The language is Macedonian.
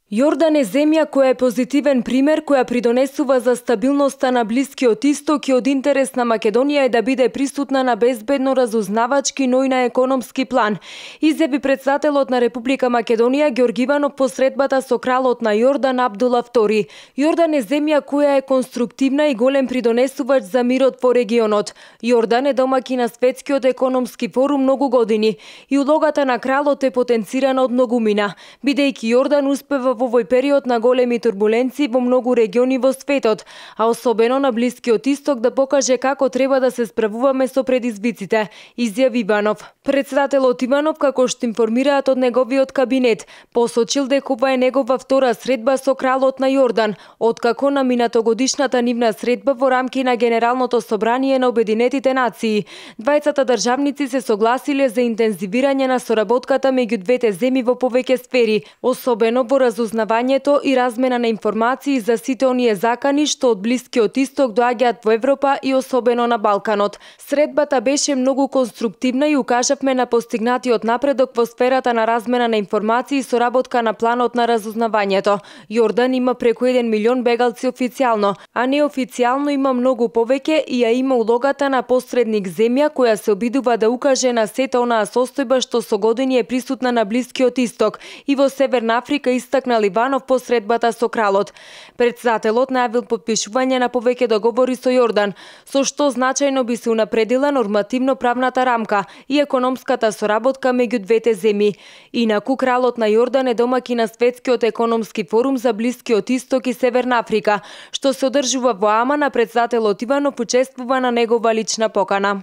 Јордан е земја која е позитивен пример, која придонесува за стабилноста на Блискиот Исток и од интерес на Македонија е да биде присутна на безбедно разузнавачки, но и на економски план. Изјави претседателот на Република Македонија Ѓорѓ Иванов по средбата со кралот на Јордан Абдула II. Јордан е земја која е конструктивна и голем придонесувач за мирот во регионот. Јордан е домаќин на Светскиот економски форум многу години и улогата на кралот е потенцирана од многумина, бидејќи Јордан успева во овој период на големи турбуленции во многу региони во светот, а особено на Блискиот Исток да покаже како треба да се справуваме со предизвиците, изјави Иванов. Претседателот Иванов, како што информираат од неговиот кабинет, посочил дека ова е негова втора средба со кралот на Јордан, откако на минатогодишната нивна средба во рамки на Генералното собрание на Обединетите нации. Двајцата државници се согласиле за интензивирање на соработката меѓу двете земји во повеќе сфери, особено во разузнавањето и размена на информации за сите оние закани што од Блискиот Исток доаѓаат во Европа и особено на Балканот. Средбата беше многу конструктивна и укажавме на постигнатиот напредок во сферата на размена на информации и соработка на планот на разузнавањето. Јордан има преку 1 милион бегалци официјално, а неофицијално има многу повеќе и ја има улогата на посредник земја која се обидува да укаже на сета онаа состојба што со години е присутна на Блискиот Исток и во Северна Африка, истакнал Иванов по средбата со кралот. Претседателот најавил потпишување на повеќе договори со Јордан, со што значајно би се унапредила нормативно-правната рамка и економската соработка меѓу двете земји. Инаку кралот на Јордан е домаќин на Светскиот економски форум за Блискиот Исток и Северна Африка, што се одржува во Аман, а претседателот Иванов учествува на негова лична покана.